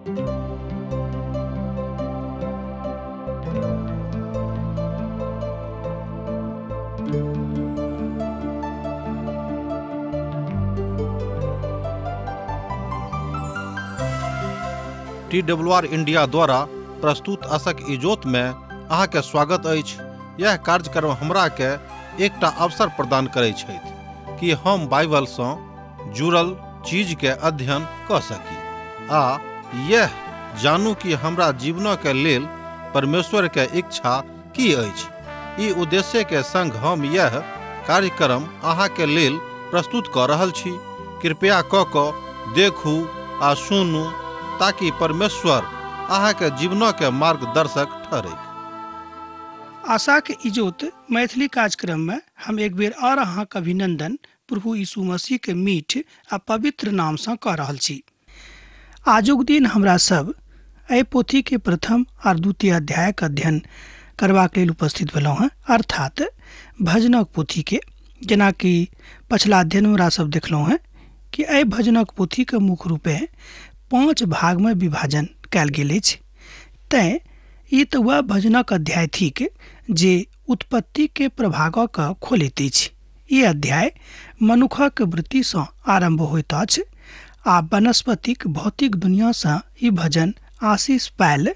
TWR India द्वारा प्रस्तुत आशक इजोत में अहाँ के स्वागत अछि। यह कार्यक्रम हमरा के एकटा अवसर प्रदान करै छथि कि हम बाइबल सँ जुड़ल चीज के अध्ययन क सकी आ यह जानू कि हमरा जीवन के लेल परमेश्वर के इच्छा की अछि। ई उद्देश्य के संग हम यह कार्यक्रम अहाँ के लेल प्रस्तुत क रहल छी। कृपया क देखू आ सुनू ताकि परमेश्वर अहाँ के जीवन के मार्गदर्शक ठहरे। आशा के इजोत मैथिली कार्यक्रम में हम एक बेर और अहाँ के अभिनंदन प्रभु यीशु मसीह के मीठ आ पवित्र नाम से कह रहल छी। आजुक दिन हमरा सब एहि पोथी के प्रथम और द्वितीय अध्याय के अध्ययन करबाक लेल उपस्थित भेलहुँ हैं, अर्थात भजनक पोथी के। जेनाकि पछिला अध्ययन में हमरा सब देखलहुँ हैं कि एहि भजनक पोथी के मुख्य रूपे 5 भाग में विभाजन कयल गेल अछि। तैं ई तऽ वह भजनक अध्याय थिक जे उत्पत्ति के प्रभागक खोलैत अछि। ई अध्याय मनुखक वृत्तिसँ आरम्भ होइत अछि आ वनस्पतिक भौतिक दुनियासँ ई भजन आशीष पायल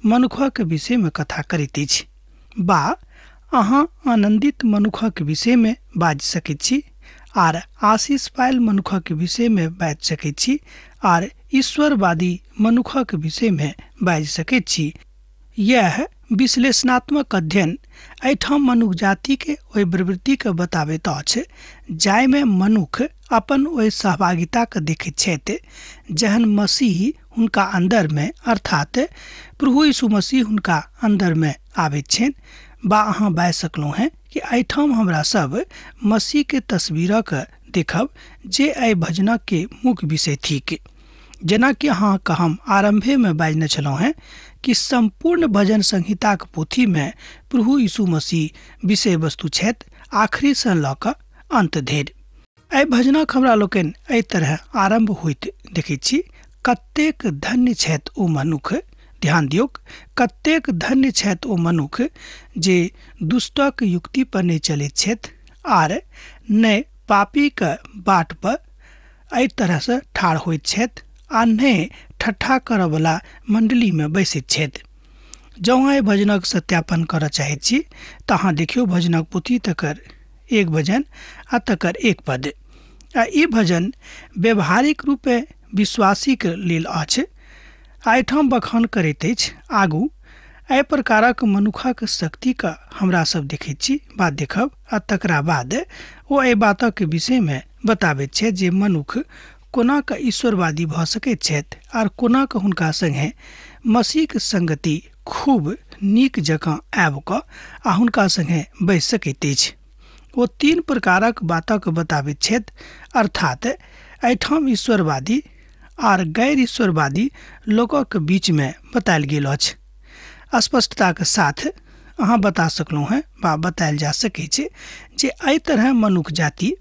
मनुखक विषयमे कथा करैत अछि। बा अहाँ आनन्दित मनुखक विषयमे बाजि सकैत छी आर आशीष पायल मनुखक विषयमे बाजि सकैत छी आर ईश्वरवादी मनुखक विषयमे बाजि सकैत छी। यह विश्लेषणात्मक अध्ययन एहिठाम मनुख जातिके ओहि प्रवृत्तिके बताबैत अछि जाहिमे मनुख अपन ओहि सहभागिताके देखैत छथि जहन मसीह हुनका अन्दरमे, अर्थात प्रभु यीशु मसीह हुनका अन्दरमे आबैत छनि। बा अहाँ बाजि सकलहुँ हेँ कि एहिठाम हमरा सब मसीहके तस्वीरक देखब जे एहि भजनके मुख्य विषय थिक। जेनाकि अहाँके हम आरम्भेमे बाजने छलहुँ हेँ कि सम्पूर्ण भजन संहिताक पोथीमे प्रभु यीशु मसीह विषय वस्तु छथि, आखिरीसँ लऽ कऽ अन्त धरि। एहि भजनक हमरा लोकनि एहि तरह आरम्भ होइत देखैत छी। कतेक धन्य छथि ओ मनुख, ध्यान दियौक, कतेक धन्य छथि ओ मनुख जे दुष्टक युक्ति पर नहि चलैत छथि आर नहि पापीक बाट पर एहि तरहसँ ठाढ़ होइत छथि आ नहि ठट्ठा करऽवला मण्डलीमे बैसैत छथि। जँ अहाँ एहि भजनक सत्यापन करऽ चाहैत छी तऽ अहाँ देखियौ भजनक पोथी तकर 1 भजन आ तकर 1 पद। आ ई भजन व्यवहारिक रूपे विश्वासीके लेल अछि। एहिठाम बखान करैत अछि आगू एहि प्रकारक मनुखक शक्तिके हमरा सब देखैत छी बात देखब आ तकरा बाद ओ एहि बातक विषयमे बताबैत छथि जे मनुख कोना कऽ ईश्वरवादी भऽ सकैत छथि आर कोना कऽ हुनका सङ्गे मसीहक संगति खूब नीक जकाँ आबि कऽ आ हुनका सङ्गे बैसि सकैत अछि। ओ 3 प्रकारक बातक बताबैत छथि, अर्थात एहिठाम ईश्वरवादी आर गैर ईश्वरवादी लोकक बीचमे बतायल गेल अछि। स्पष्टताके साथ अहाँ बता सकलहुँ हेँ वा बतायल जा सकैत छै जे एहि तरह मनुख जाति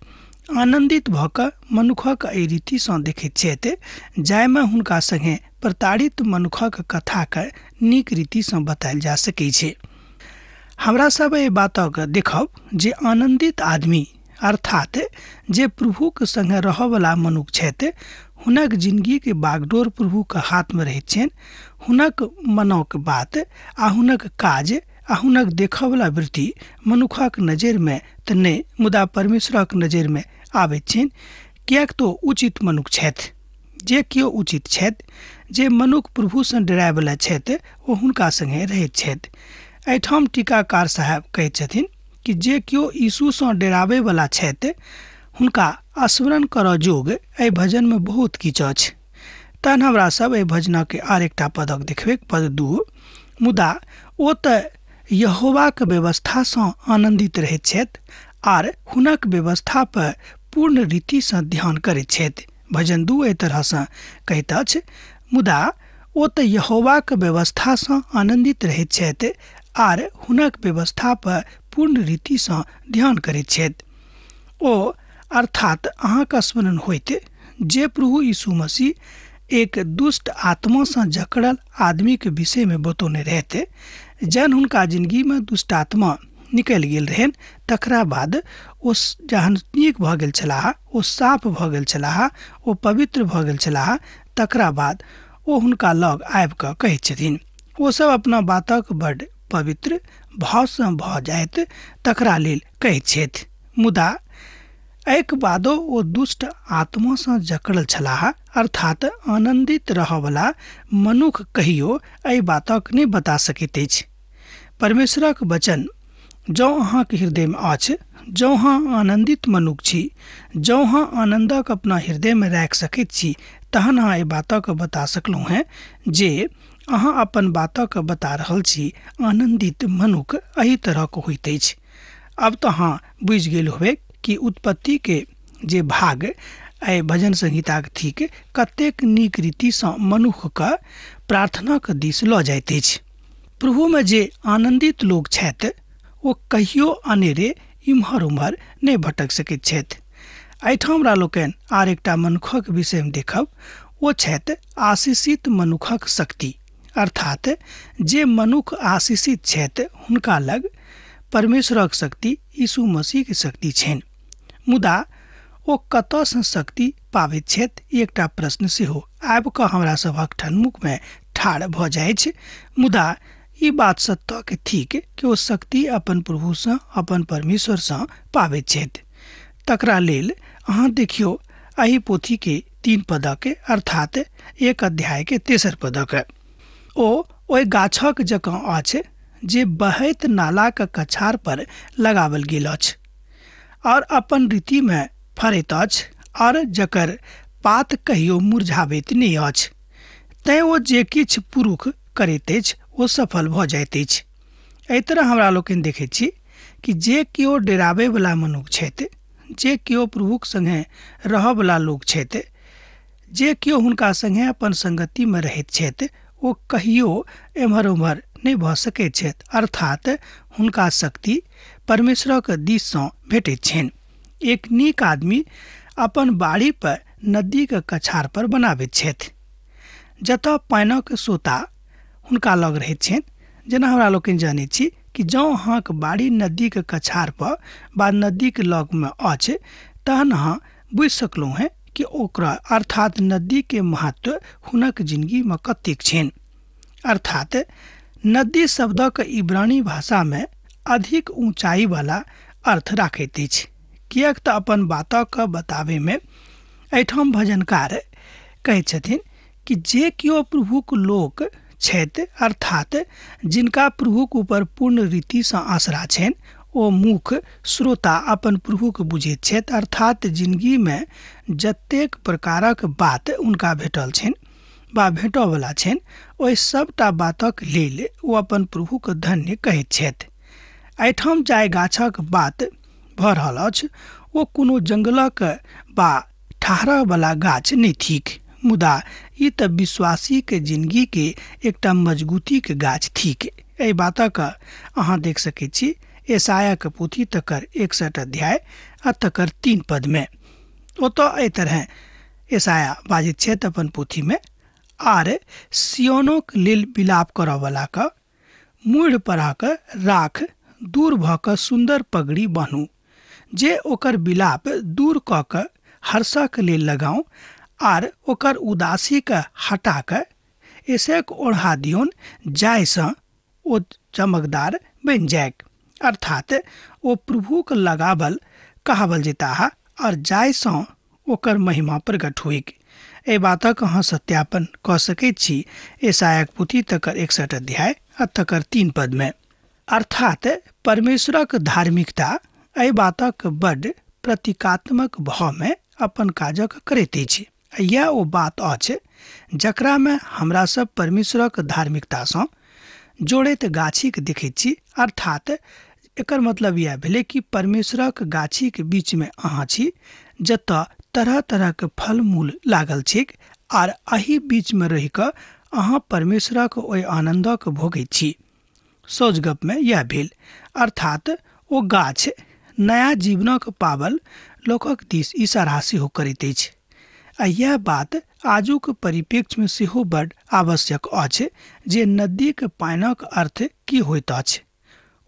आनन्दित भऽ कऽ मनुखक एहि रीतिसँ देखैत छथि जाहिमे हुनका सङ्गे प्रताड़ित मनुखक कथाके नीक रीतिसँ बतायल जा सकैत छै। हमरा सब एहि बातक देखब जे आनन्दित आदमी अर्थात जे प्रभुक सङ्गे रहऽवला मनुख छथि हुनक जिनगीके बागडोर प्रभुके हाथमे रहैत छनि। हुनक मनोक बात आ हुनक काज आ हुनक देखऽवला वृत्ति मनुखक नजरिमे तऽ नहि मुदा परमेश्वरक नजरिमे आबैत छनि, किएक तऽ उचित मनुख छथि। जे केओ उचित छथि, जे मनुख प्रभुसँ डरायवला छथि, ओ हुनका सङ्गे रहैत छथि। एहिठाम टीकाकार साहेब कहैत छथिन कि जे केओ यीशुसँ डराबैवला छथि हुनका स्मरण करऽ जोग एहि भजनमे बहुत किछु अछि। तहन हमरा सब एहि भजनके आर एकटा पदक देखबै, पद 2। मुदा ओ तऽ यहोवाक व्यवस्थासँ आनन्दित रहैत छथि आर हुनक व्यवस्था पर पूर्ण रीतिसँ ध्यान करैत छथि। भजन 2 एहि तरहसँ कहैत अछि, मुदा ओ तऽ यहोवाक व्यवस्थासँ आनन्दित रहैत छथि आर हुनक व्यवस्था पर पूर्ण रीतिसँ ध्यान करैत छथि। ओ अर्थात अहाँके स्मरण होइत जे प्रभु यीशु मसीह एक दुष्ट आत्मासँ जकड़ल आदमीके विषयमे बतौने रहते। जहन हुनका जिंदगीमे दुष्ट आत्मा निकलि गेल रहनि तकरा बाद ओ जहन नीक भऽ गेल छलाह, ओ साफ भऽ गेल छलाह, ओ पवित्र भऽ गेल छलाह, तकरा बाद ओ हुनका लग आबि कऽ कहैत छथिन। ओसभ अपना बातक बड्ड पवित्र भावसँ भऽ जाइत तकरा लेल कहैत छथि। मुदा एहिके बादो ओ दुष्ट आत्मासँ जकड़ल छलाह, अर्थात आनन्दित रहयवला मनुख कहियो एहि बातक नहि बता सकैत अछि। परमेश्वरक वचन जँ अहाँके हृदयमे अछि, जँ अहाँ आनन्दित मनुख छी, जँ अहाँ आनन्दक अपना हृदयमे राखि सकैत छी, तहन अहाँ एहि बातक बता सकलहुँ हेँ जे अहाँ अपन बातक बता रहल छी। आनन्दित मनुख एहि तरहक होइत अछि। अब तऽ अहाँ बुझि गेल होबै कि उत्पत्ति के जे भाग एहि भजन संहिताक थिक कतेक नीक रीतिसँ मनुखके प्रार्थनाक दिस लऽ जाइत अछि। प्रभुमे जे आनन्दित लोक छथि ओ कहियो अनेरे इम्हर उम्हर नहि भटक सकैत छथि। एहिठाम हमरा लोकनि आर एकटा मनुखक विषयमे देखब, ओ छथि आशीषित मनुखक शक्ति। अर्थात जे मनुख आशीषित छथि हुनका लग परमेश्वरक शक्ति, यीशु मसीहके शक्ति छनि। मुदा ओ कतऽसँ शक्ति पाबैत छथि, एकटा प्रश्न सेहो आबि कऽ हमरा सभक ठनमुखमे ठाढ़ भऽ जाइत। मुदा ई बात सत्यके थिक कि ओ शक्ति अपन प्रभुसँ, अपन परमेश्वरसँ पाबैत छथि। तकरा लेल अहाँ देखियौ एहि पोथीके 3 पदके, अर्थात 1 अध्यायके 3 पदक। ओ ओहि गाछक जकाँ अछि जे बहैत नालाक कछार पर लगावल गेल अछि और अपन रीतिमे फरैत अछि और जकर पात कहियो मुरझाबैत नहि अछि। तैँ ओ जे किछु पुरुष करैत अछि ओ सफल भऽ जाइत अछि। एहि तरह हमरा लोकनि देखैत छी कि जे केओ डेराबैवला मनुख छथि, जे केओ प्रभुक सङ्गे रहयवला लोक छथि, जे केओ हुनका सङ्गे अपन संगतिमे रहैत छथि, ओ कहियो एम्हर ओम्हर नहि भऽ सकैत छथि। अर्थात हुनका शक्ति परमेश्वरक दिससँ भेटैत छनि। एक नीक आदमी अपन बाड़ी पर नदीके कछार पर बनाबैत छथि, जतऽ पानिक सोता हुनका लग रहैत छनि। जेना हमरा लोकनि जनैत छी कि जँ अहाँके बाड़ी नदीके कछार पर वा नदीके लगमे अछि तहन अहाँ बुझि सकलहुँ हेँ कि ओकरा अर्थात नदीके महत्व हुनक जिंदगीमे कतेक छनि। अर्थात नदी शब्दक इब्रानी भाषामे अधिक ऊँचाई वाला अर्थ राखैत अछि, किएक तऽ अपन बातक बताबैमे एहिठाम भजनकार कहैत छथिन कि जे केओ प्रभुक लोक छथि, अर्थात जिनका प्रभुक ऊपर पूर्ण रीतिसँ आसरा छनि, ओ मुख श्रोता अपन प्रभुके बुझैत छथि। अर्थात जिंदगीमे जतेक प्रकारक बात हुनका भेटल छनि वा भेटयवला छनि, ओहि सबटा बातक लेल ओ अपन प्रभुके धन्य कहैत छथि। एहिठाम जाहि गाछक बात भऽ रहल अछि ओ कोनो जंगलक वा ठहरयवला गाछ नहि थिक, मुदा ई तऽ विश्वासीके जिंदगीके एकटा मजबूतीके गाछ थिक। एहि बातक अहाँ देख सकैत छी यशायाके पोथी तकर 61 अध्याय आ तकर 3 पदमे। ओतऽ एहि तरह यशाया बाजैत छथि अपन पोथीमे, आर सियोनोक लेल विलाप करऽवला के मूढ़ परहक राख दूर भऽ कऽ सुन्दर पगड़ी बान्हू, जे ओकर विलाप दूर कऽ कऽ हर्षक लेल लगाउ, आर ओकर उदासीके हटा कऽ एसेक ओढ़ा दियौन जाहिसँ ओ चमकदार बनि जायक। अर्थात ओ प्रभुक लगावल कहावल जेताह और जाहिसँ ओकर महिमा प्रकट होइक। एहि बातक अहाँ सत्यापन कऽ सकैत छी यशायाक पोथी तकर 61 अध्याय आ तकर 3 पदमे। अर्थात परमेश्वरक धार्मिकता एहि बातक बड्ड प्रतीकात्मक भावमे अपन काजक करैत अछि। यह ओ बात अछि जकरामे हमरा सब परमेश्वरक धार्मिकतासँ जोड़ैत गाछीके देखैत छी। अर्थात एकर मतलब यह भेलै कि परमेश्वरक गाछीके बीचमे अहाँ छी, जतऽ तरह तरहके फल मूल लागल छैक, आर एहि बीचमे रहि कऽ अहाँ परमेश्वरक ओहि आनन्दक भोगैत छी। सोझ गपमे यह भेल। अर्थात ओ गाछ नया जीवनक पावल लोकक दिस इशारा सेहो करैत अछि। आ यह बात आजुक परिप्रेक्ष्यमे सेहो बड आवश्यक अछि जे नदीक पानिक अर्थ की होइत अछि।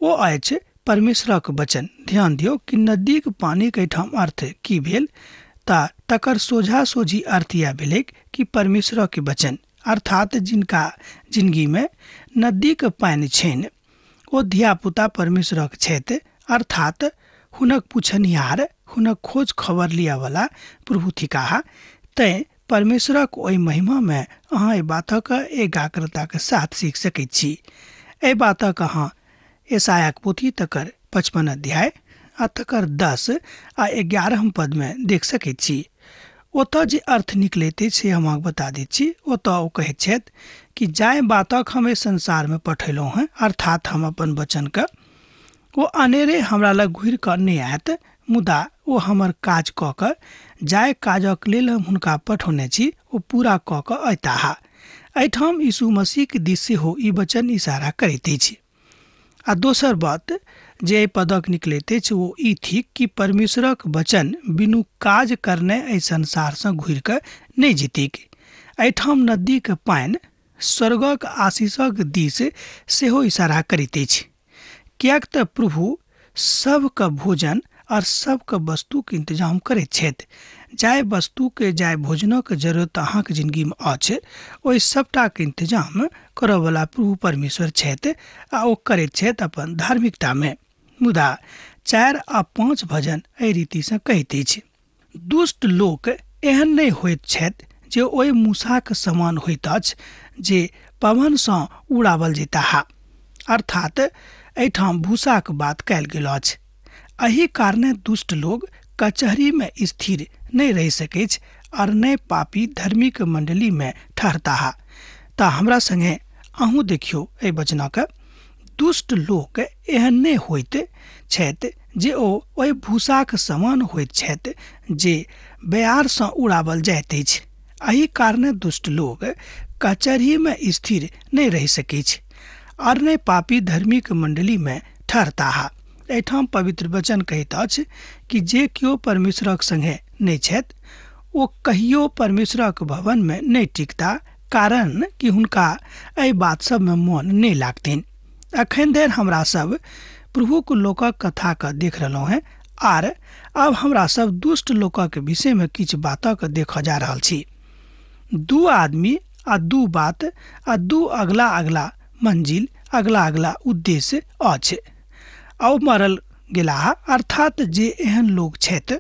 ओ अछि परमेश्वरक वचन। ध्यान दियौ कि नदीक पानिक एहिठाम अर्थ की भेल, त तकर सोझा सोझी अर्थ यह भेलैक कि परमेश्वरक वचन, अर्थात जिनका जिंदगीमे नदीक पानि छनि ओ धियापुता परमेश्वरक छथि, अर्थात हुनक पुछनिहार, हुनक खोज खबर लिअवला प्रभु थिकाह। तैँ परमेश्वरक ओहि महिमामे अहाँ एहि बातक एकाग्रताके साथ सीख सकैत छी। एहि बातक अहाँ यशायाक पोथी तकर 55 अध्याय आ तकर 10 आ 11 पदमे देख सकैत छी। ओतऽ जे अर्थ निकलैत अछि से हम अहाँके बता दैत छी। ओतऽ ओ कहैत छथि कि जाहि बातक हम एहि संसारमे पठेलहुँ हेँ, अर्थात हम अपन वचनके, ओ अनेरे हमरा लग घुरि कऽ नहि आयत, मुदा ओ हमर काज कऽ कऽ जाहि काजक लेल हम हुनका पठौने छी ओ पूरा कऽ कऽ अयताह। एहिठाम यीशु मसीहके दिस सेहो ई वचन इशारा करैत अछि। आ दोसर बात जे एहि पदक निकलैत अछि ओ ई थिक कि परमेश्वरक वचन बिनु काज करने एहि संसारसँ घुरि कऽ नहि जेतैक। एहिठाम नदीक पानि स्वर्गक आशीषक दिस सेहो इशारा करैत अछि, किएक तऽ प्रभु सबके भोजन और सबके वस्तुके इंतजाम करैत छथि। जाहि वस्तुके, जाहि भोजनक जरूरत अहाँके जिंदगीमे अछि ओहि सबटाके इंतजाम करऽवला प्रभु परमेश्वर छथि आ ओ करैत छथि अपन धार्मिकतामे। मुदा 4 आ 5 भजन एहि रीतिसँ कहैत अछि, दुष्ट लोक एहन नहि होइत छथि जे ओहि मूसाक समान होइत अछि जे पवनसँ उड़ावल जेताह, अर्थात एहिठाम भूसाक बात कयल गेल अछि। एहि कारणे दुष्ट लोग कचहरीमे स्थिर नहि रहि सकैछ और नहि पापी धर्मीक मंडलीमे ठहरताह। तऽ हमरा संगे अहूँ देखियौ एहि वचनके, दुष्ट लोक एहन नहि होइत छथि जे ओ ओहि भूसाक समान होइत छथि जे बयारसँ उड़ावल जाइत अछि। एहि कारणे दुष्ट लोग कचहरीमे स्थिर नहि रहि सकैछ और नहि पापी धर्मीक मंडलीमे ठहरताह। एहिठाम पवित्र वचन कहैत अछि कि जे केओ परमेश्वरक संगे नहि छथि ओ कहियो परमेश्वरक भवनमे नहि टिकता, कारण कि हुनका एहि बात सबमे मन नहि लागतनि। अखन धरि हमरा सब प्रभुक लोकक कथाके देख रहलहुँ हेँ आर आब हमरा सब दुष्ट लोकक विषयमे किछु बातक देखऽ जा रहल छी। 2 आदमी आ 2 बात आ 2 अगला अगला मंजिल, अगला अगला उद्देश्य अछि। आ मरल गेलाह, अर्थात जे एहन लोक छथि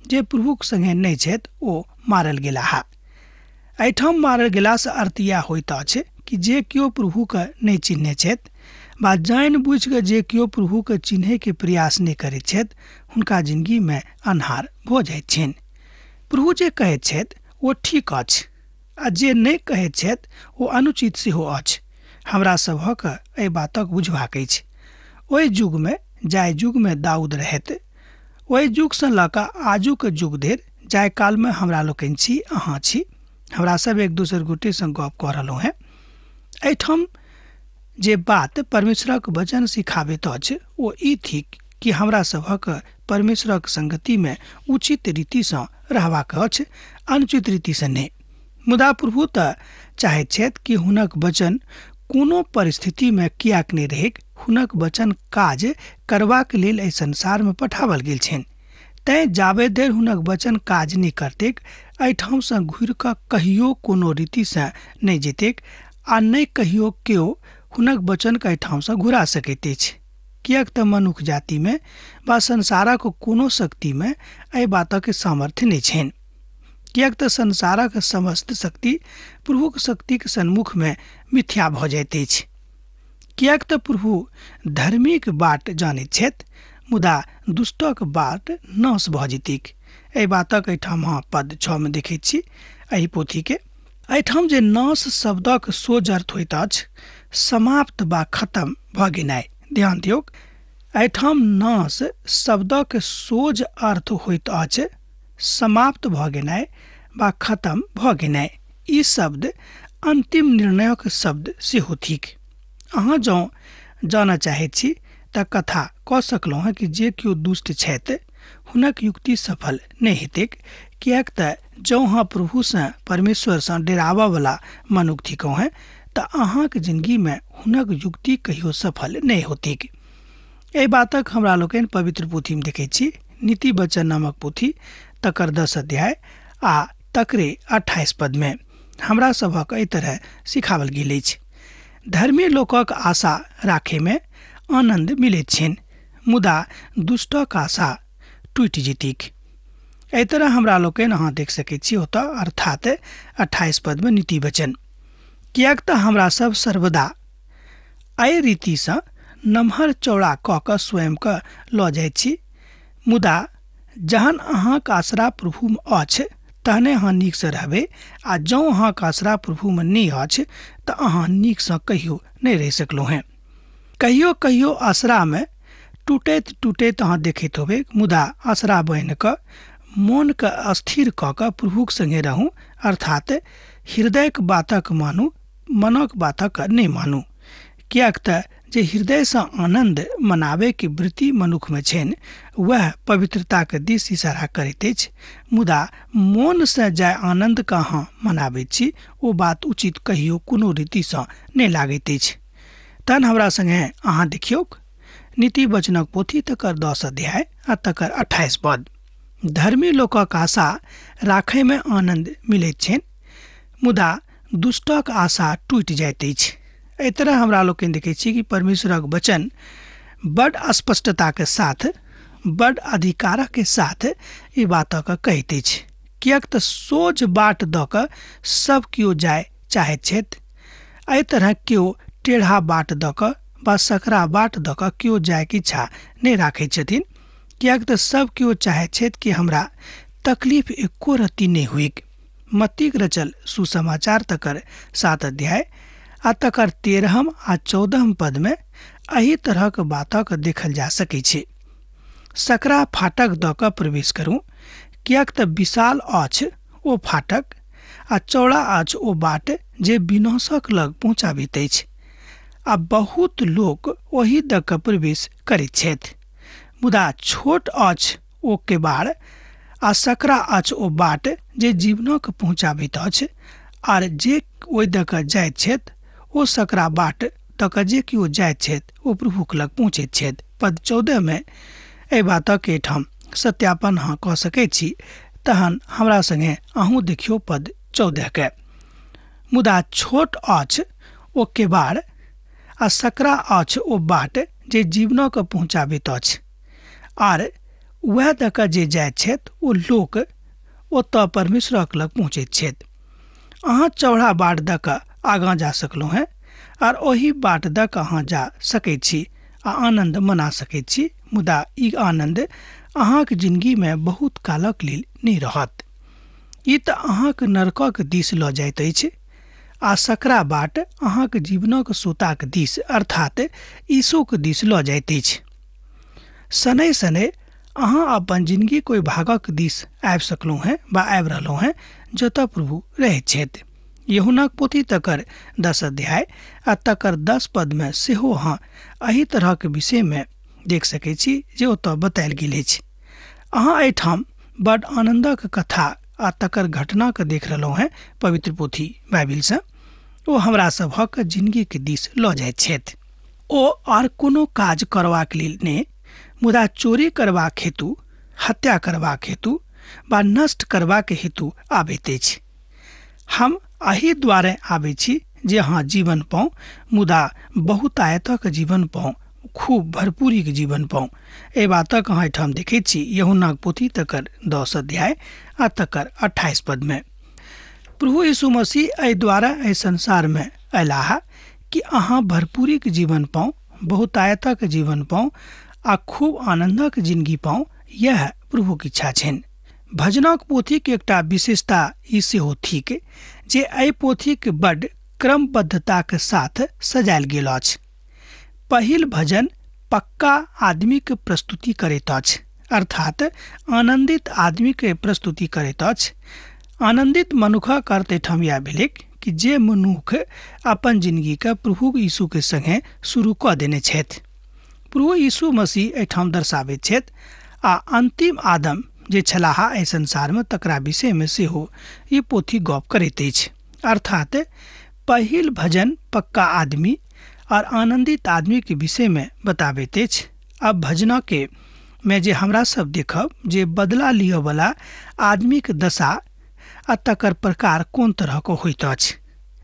जे प्रभुक संगे नहि छथि ओ मारल गेलाह। एहिठाम मारल गेलासँ अर्थ इएह होइत अछि कि जे केओ प्रभुके नहि चिन्हने छथि वा जानि बुझि कऽ जे केओ प्रभुके चिन्हैके प्रयास नहि करैत छथि हुनका जिंदगीमे अन्हार भऽ जाइत छनि। प्रभु जे कहैत छथि ओ ठीक अछि आ जे नहि कहैत छथि ओ अनुचित सेहो अछि। हमरा सभक एहि बातक बुझबाक अछि। ओहि युगमे, जाहि युगमे दाऊद रहैत, ओहि युगसँ लऽ कऽ आजुक युग धरि, जाहि कालमे हमरा लोकनि छी, अहाँ छी, हमरा सब एक दोसर गोटेसँ गप कऽ रहलहुँ हेँ, एहिठाम जे बात परमेश्वरक वचन सिखाबैत अछि ओ ई थिक कि हमरा सभक परमेश्वरक संगतिमे उचित रीतिसँ रहबाक अछि, अनुचित रीतिसँ नहि। मुदा प्रभु तऽ चाहैत छथि कि हुनक वचन कोनो परिस्थितिमे किएक नहि रहैक, हुनक वचन काज करबाक लेल एहि संसारमे पठाओल गेल छनि। तैँ जाबे धरि हुनक वचन काज नहि करतैक एहिठामसँ घुरि कऽ कहियो कोनो रीतिसँ नहि जेतैक आ नहि कहियो केओ हुनक वचनके एहिठामसँ घुरा सकैत अछि, किएक तऽ मनुख जातिमे वा संसारक कोनो शक्तिमे एहि बातक सामर्थ्य नहि छनि। किएक तऽ संसारक समस्त शक्ति प्रभुक शक्तिक सन्मुखमे मिथ्या भऽ जाइत अछि। किएक तऽ प्रभु धर्मीक बाट जानैत छथि मुदा दुष्टक बाट नाश भऽ जेतैक। एहि बातक एहिठाम अहाँ पद 6 मे देखैत छी एहि पोथीके। एहिठाम जे नाश शब्दक सोझ अर्थ होइत अछि समाप्त वा खत्म भऽ गेनाइ। ध्यान दियौक, एहिठाम नाश शब्दक सोझ अर्थ होइत अछि समाप्त भऽ गेनाइ वा खत्म भऽ गेनाइ। ई शब्द अंतिम निर्णयक शब्द सेहो थिक। अहाँ जँ जानऽ चाहैत छी तऽ कथा कऽ सकलहुँ हेँ कि जे केओ दुष्ट छथि हुनक युक्ति सफल नहि हेतैक, किएक तऽ जँ अहाँ प्रभुसँ परमेश्वरसँ डेराबयवला मनुख थिकहुँ हेँ तऽ अहाँक जिंदगीमे हुनक युक्ति कहियो सफल नहि होतिक। एहि बातक हमरा लोकनि पवित्र पोथीमे देखैत छी। नीति वचन नामक पोथी तकर 10 अध्याय आ तकरे 28 पदमे हमरा सभक एहि तरह सिखावल गेल अछि। धर्मी लोकक आशा राखैमे आनन्द मिलैत छनि, मुदा दुष्टक आशा टूटि जेतीक। एहि तरह हमरा लोकनि अहाँ देख सकैत छी ओतऽ, अर्थात 28 पदमे नीति वचन। किएक तऽ हमरा सब सर्वदा एहि रीतिसँ नमहर चौड़ा कऽ कऽ स्वयंके लऽ जाइत छी, मुदा जहन अहाँक आसरा प्रभुमे अछि तहने अहाँ नीकसँ रहबै, आ जँ अहाँक आसरा प्रभुमे नहि अछि तऽ अहाँ नीकसँ कहियो नहि रहि सकलहुँ हेँ। कहियो कहियो आसरामे टूटैत टूटैत अहाँ देखैत होबै, मुदा आसरा बान्हि कऽ मोनके अस्थिर कऽ कऽ प्रभुक सङ्गे रहू, अर्थात हृदयक बातक मानू, मनक बातक नहि मानू। किएक तऽ जे हृदयसँ आनन्द मनाबैके वृत्ति मनुखमे छनि वएह पवित्रताके दिस इशारा करैत अछि, मुदा मोनसँ जाय आनन्दके अहाँ मनाबैत छी ओ बात उचित कहियो कोनो रीतिसँ नहि लागैत अछि। तहन हमरा सङ्गे अहाँ देखियौक नीति वचनक पोथी तकर 10 अध्याय आ तकर 28 पद। धर्मी लोकक आशा राखैमे आनन्द मिलैत छनि, मुदा दुष्टक आशा टूटि जाइत अछि। एहि तरह हमरा लोकनि देखै छी कि परमेश्वरक वचन बड स्पष्टताके साथ, बड अधिकारके साथ ई बातक कहैत अछि। किएक तऽ सोझ बाट दऽ कऽ सब केओ जाय चाहैत छथि। एहि तरह केओ टेढ़ा बाट दऽ कऽ वा सकरा बाट दऽ कऽ केओ जायके इच्छा नहि राखैत छथिन। किएक तऽ सब केओ चाहैत छथि कि हमरा तकलीफ एको रत्ती नहि होइक। मत्तीक रचल सुसमाचार तकर 7 अध्याय आ तकर 13 आ 14 पदमे एहि तरहक बातक देखल जा सकै छै। सकरा फाटक दऽ कऽ प्रवेश करू, किएक तऽ विशाल अछि ओ फाटक आ चौड़ा अछि ओ बाट जे विनाशक लग पहुँचाबैत अछि, आ बहुत लोक ओहि दऽ कऽ प्रवेश करैत छथि। मुदा छोट अछि ओ केबाड़ आ सकरा अछि ओ बाट जे जीवनक पहुँचाबैत अछि, आर जे ओहि दऽ कऽ जाइत छथि ओ सकरा बाट दऽ कऽ जे केओ जाइत छथि ओ प्रभुक लग पहुँचैत छथि। पद 14 मे एहि बातक एहिठाम सत्यापन अहाँ कऽ सकैत छी। तहन हमरा सङ्गे अहूँ देखियौ पद 14 के। मुदा छोट अछि ओ केबाड़ आ सकरा अछि ओ बाट जे जीवनक पहुँचाबैत अछि, आर वएह दऽ कऽ जे जाइत छथि ओ लोक ओतऽ परमेश्वरक लग पहुँचैत छथि। अहाँ चौड़ा बाट दऽ कऽ आगाँ जा सकलहुँ हेँ, आर ओहि बाट दऽ कऽ अहाँ जा सकैत छी आ आनन्द मना सकैत छी, मुदा ई आनन्द अहाँक जिंदगीमे बहुत कालक लेल नहि रहत। ई तऽ अहाँक नरकक दिस लऽ जाइत अछि आ सकरा बाट अहाँक जीवनक सोताक दिस, अर्थात यीशुक दिस लऽ जाइत अछि। शनै शनै अहाँ अपन जिंदगी कोइ भागक दिस आबि सकलहुँ हेँ वा आबि रहलहुँ हेँ जतऽ प्रभु रहैत छथि। यूहन्नाक पोथी तकर 10 अध्याय आ तकर 10 पदमे सेहो अहाँ एहि तरहक विषयमे देख सकैत छी जे ओतऽ बतायल गेल अछि। अहाँ एहिठाम बड आनन्दक कथा आ तकर घटनाके देख रहलहुँ हेँ पवित्र पोथी बाइबिलसँ। ओ हमरा सभक जिंदगीके दिस लऽ जाइत छथि। ओ आर कोनो काज करबाक लेल नहि, मुदा चोरी करबाक हेतु, हत्या करबाक हेतु वा नष्ट करबाक हेतु आबैत अछि। हम एहि दुआरे आबै छी जे अहाँ जीवन पाउ, मुदा बहुतायतक जीवन पाउ, खूब भरपूरीके जीवन पाउ। एहि बातक अहाँ एहिठाम देखैत छी यूहन्नाक पोथी तकर 10 अध्याय आ तकर 28 पदमे। प्रभु यीशु मसीह एहि द्वारा एहि संसारमे अयलाह कि अहाँ भरपूरीके जीवन पाउ, बहुतायतक जीवन पाउ आ खूब आनन्दक जिंदगी पाउ। यह प्रभुक इच्छा छनि। भजनक पोथीके एकटा विशेषता ई सेहो थिक जे एहि पोथीके बड क्रमबद्धताके साथ सजायल गेल अछि। पहिल भजन पक्का आदमीके प्रस्तुति करैत अछि, अर्थात आनन्दित आदमीके प्रस्तुति करैत अछि। आनन्दित मनुखक अर्थ एहिठाम इएह भेलैक कि जे मनुख अपन जिंदगीके प्रभु यीशुके संगे शुरू कऽ देने छथि। प्रभु यीशु मसीह एहिठाम दर्शाबैत छथि आ अंतिम आदम जे छलाह एहि संसारमे तकरा विषयमे सेहो ई पोथी गप करैत अछि। अर्थात पहिल भजन पक्का आदमी और आनंदित आदमी के विषयमे बताबैत अछि। अब भजनके में जे हमरा सब देखब जे बदला लिअवला आदमीके दशा आ तकर प्रकार कोन तरहके होइत अछि।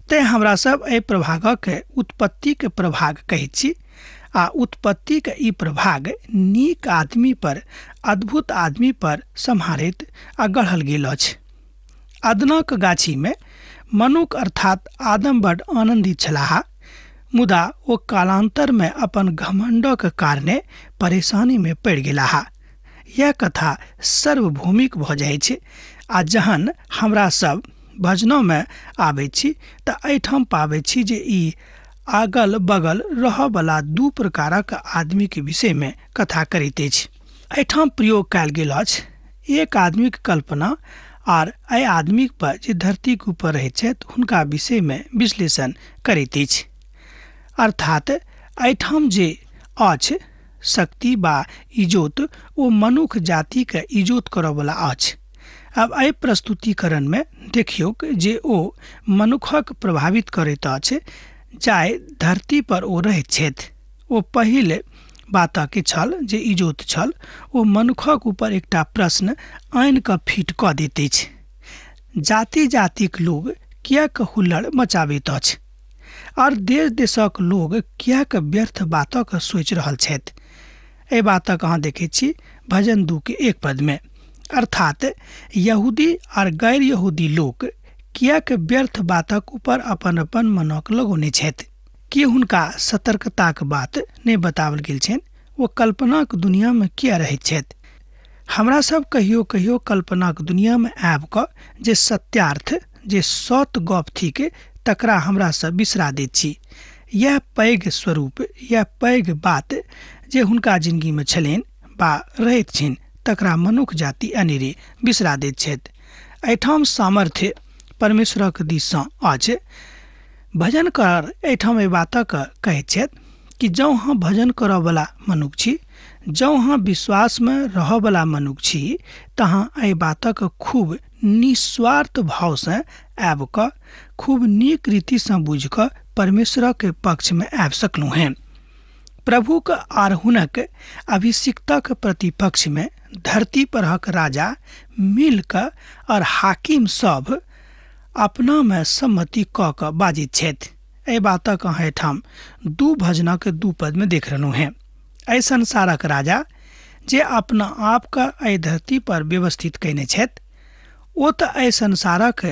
तेँ हमरा सब एहि प्रभागके उत्पत्तिके प्रभाग कहैत छी आ उत्पत्तिके ई प्रभाग नीक आदमी पर, अद्भुत आदमी पर सम्हारैत आ गढ़ल गेल अछि। अदनक गाछीमे मनुख अर्थात आदम बड आनन्दित छलाह, मुदा ओ कालांतरमे अपन घमंडक कारणे परेशानीमे पड़ि गेलाह। यह कथा सार्वभौमिक भऽ जाइ छै आ जहन हमरा सब भजनोमे आबै छी तऽ एहिठाम पाबै छी जे ई अगल बगल रहऽवला दू प्रकारक आदमीके विषयमे कथा करैत अछि। एहिठाम प्रयोग कयल गेल अछि एक आदमीके कल्पना आर एहि आदमी पर जे धरतीके ऊपर रहैत छथि हुनका विषयमे विश्लेषण करैत अछि। अर्थात एहिठाम जे अछि शक्ति बा इजोत, ओ मनुख जातिके इजोत करऽवला अछि। आब एहि प्रस्तुतिकरणमे देखियौक जे ओ मनुखक प्रभावित करैत अछि जाहि धरती पर ओ रहैत छथि। ओ पहिल बातके छल जे इजोत छल, ओ मनुखक ऊपर एकटा प्रश्न आनि कऽ फिट कऽ दैत अछि। जाति जातिक लोग किएक हुल्लड़ मचाबैत अछि और देश देशक लोग किएक व्यर्थ बातक सोचि रहल छथि। एहि बातक अहाँ देखैत छी भजन 2 के 1 पदमे। अर्थात यहूदी और गैर यहूदी लोक किएक व्यर्थ बातक ऊपर अपन अपन मनक लगौने छथि। कि हुनका सतर्कताक बात नहि बताओल गेल छनि? ओ कल्पनाक दुनियामे किया रहैत छथि? हमरा सब कहियो कहियो कल्पनाक दुनियामे आबि कऽ जे सत्यार्थ, जे सत गप थिक, तकरा हमरा सब बिसरा दैत छी। यह पैघ स्वरूप, यह पैघ बात जे हुनका जिंदगीमे छलनि बा रहैत छनि, तकरा मनुख जाति अनेरे बिसरा दैत छथि। एहिठाम सामर्थ्य परमेश्वरक दिससँ अछि। भजनकार एहिठाम एहि बातक कहैत छथि कि जँ अहाँ भजन करऽवला मनुख छी, जँ अहाँ विश्वासमे रहऽवला मनुख छी, तऽ अहाँ एहि बातक खूब निस्वार्थ भावसँ आबि कऽ खूब नीक रीतिसँ बुझि कऽ परमेश्वरक पक्षमे आबि सकलहुँ हेँ। प्रभुक आर हुनक अभिषिक्तक प्रतिपक्षमे धरती परहक राजा मिल कऽ और हाकिम सब अपनामे सम्मति कऽ कऽ बाजैत छथि। एहि बातक अहाँ एहिठाम 2 भजनक 2 पदमे देख रहलहुँ हेँ। एहि संसारक राजा जे अपना आपके एहि धरती पर व्यवस्थित कयने छथि, ओ तऽ एहि संसारक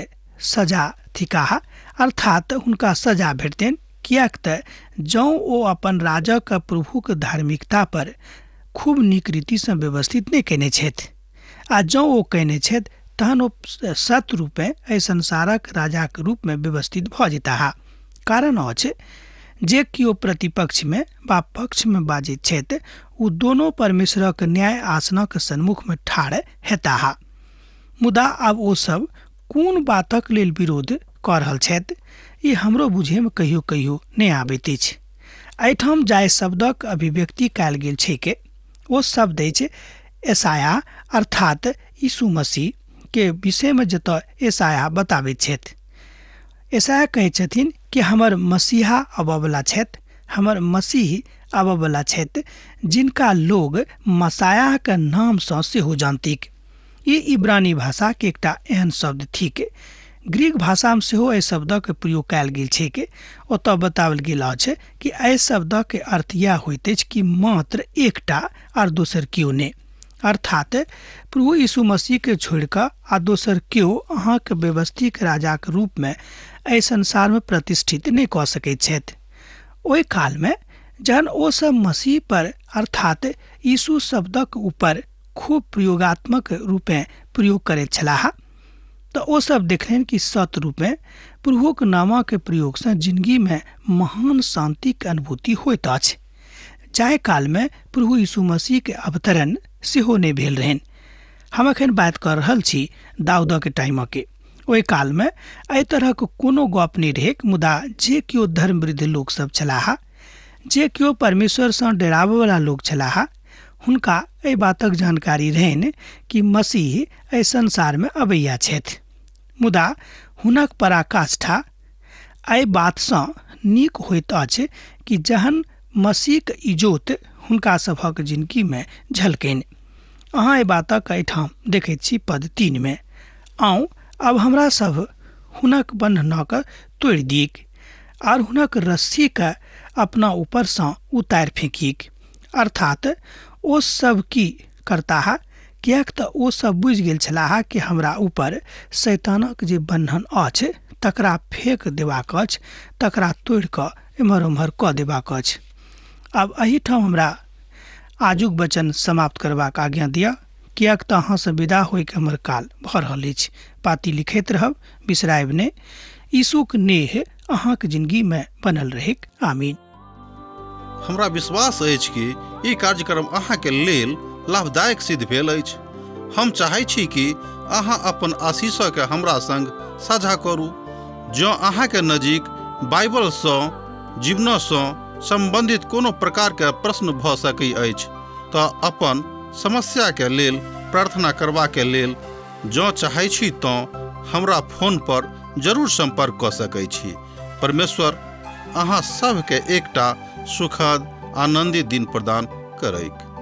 सजा थिकाह, अर्थात हुनका सजा भेटतनि, किएक तऽ जँ ओ अपन राजाक प्रभुक धार्मिकता पर खूब नीक रीतिसँ व्यवस्थित नहि कयने छथि, आ जँ ओ कयने छथि तहन ओ सत रूपे एहि संसारक राजाक रूपमे व्यवस्थित भऽ जेताह। कारण अछि जे केओ प्रतिपक्षमे वा पक्षमे बाजैत छथि, ओ दोनो परमेश्वरक न्याय आसनक सन्मुखमे ठाढ़ हेताह। मुदा आब ओ सब कोन बातक लेल विरोध कऽ रहल छथि, ई हमरो बुझैमे कहियो कहियो नहि आबैत अछि। एहिठाम जाहि शब्दक अभिव्यक्ति कयल गेल छैक, ओ शब्द अछि एसाया, अर्थात यीशु मसीह के विषयमे जतऽ एसाया बताबैत छथि। एसाया कहै छथिन कि हमर मसीहा अबऽवला छथि, हमर मसीह अबऽवला छथि, जिनका लोग मसायाके नामसँ सेहो जानतिक। ई इब्रानी भाषाके एकटा एहन शब्द थिक। ग्रीक भाषामे सेहो एहि शब्दक प्रयोग कयल गेल छैक। ओतऽ बताओल गेल अछि कि एहि शब्दक अर्थ यैह होइत अछि कि मात्र एकटा आर दोसर केओ नहि। अर्थात प्रभु यीशु मसीहके छोड़ि कऽ आ दोसर केओ अहाँके व्यवस्थित राजाक रूपमे एहि संसारमे प्रतिष्ठित नहि कऽ सकैत छथि। ओहि कालमे जहन ओ सब मसीह पर अर्थात यीशु शब्दक ऊपर खूब प्रयोगात्मक रूपे प्रयोग करैत छलाह, तऽ ओ सब देखलनि कि सत रूपे प्रभुक नामक प्रयोगसँ जिंदगीमे महान शांतिक अनुभूति होइत अछि। जाहि कालमे प्रभु यीशु मसीहके अवतरण सेहो नहि भेल रहनि। हम एखन बात कऽ रहल छी दाऊदक टाइमके। ओहि कालमे एहि तरहक कोनो गप नहि रहैक, मुदा जे केओ धर्मवृद्ध लोकसभ छलाह, जे केओ परमेश्वरसँ डराबयवला लोक छलाह, हुनका एहि बातक जानकारी रहनि कि मसीह एहि संसारमे अबैया छथि, मुदा हुनक पराकाष्ठा एहि बातसँ नीक होइत अछि कि जहन मसीहक इजोत हुनका सभक जिनगीमे झलकनि। अहाँ एहि बातक एहिठाम देखैत छी पद 3 में, आउ अब हमरा सब हुनक बन्हनक तोड़ि दिक आर हुनक रस्सीके अपना ऊपरसँ उतारि फेंकिक। अर्थात ओ सब की करताह, किएक तऽ ओ सब बुझि गेल छलाह कि हमरा ऊपर शैतानक जे बन्हन अछि तकरा फेक देबाक अछि, तकरा तोड़ि कऽ एम्हर ओम्हर कऽ देबाक अछि। आब एहिठाम हमरा आजुक वचन समाप्त करबाक आज्ञा दिअ, किएक तऽ अहाँसँ विदा होइके हमर काल भऽ रहल अछि। पाती लिखैत रहब, बिसरायब नहि। यीशुक नेह अहाँक जिंदगीमे बनल रहैक। आमीन। हमरा विश्वास अछि कि ई कार्यक्रम अहाँके लेल लाभदायक सिद्ध भेल अछि। हम चाहै छी कि अहाँ अपन आशीषके हमरा संग साझा करू। जँ अहाँके नजीक बाइबलसँ जीवनसँ सम्बन्धित कोनो प्रकारके प्रश्न भऽ सकै अछि तऽ अपन समस्याके लेल प्रार्थना करबाके लेल जँ चाहै छी तँ हमरा फोन पर जरूर सम्पर्क कऽ सकै छी। परमेश्वर अहाँ सबके एकटा सुखद आनन्दित दिन प्रदान करैक।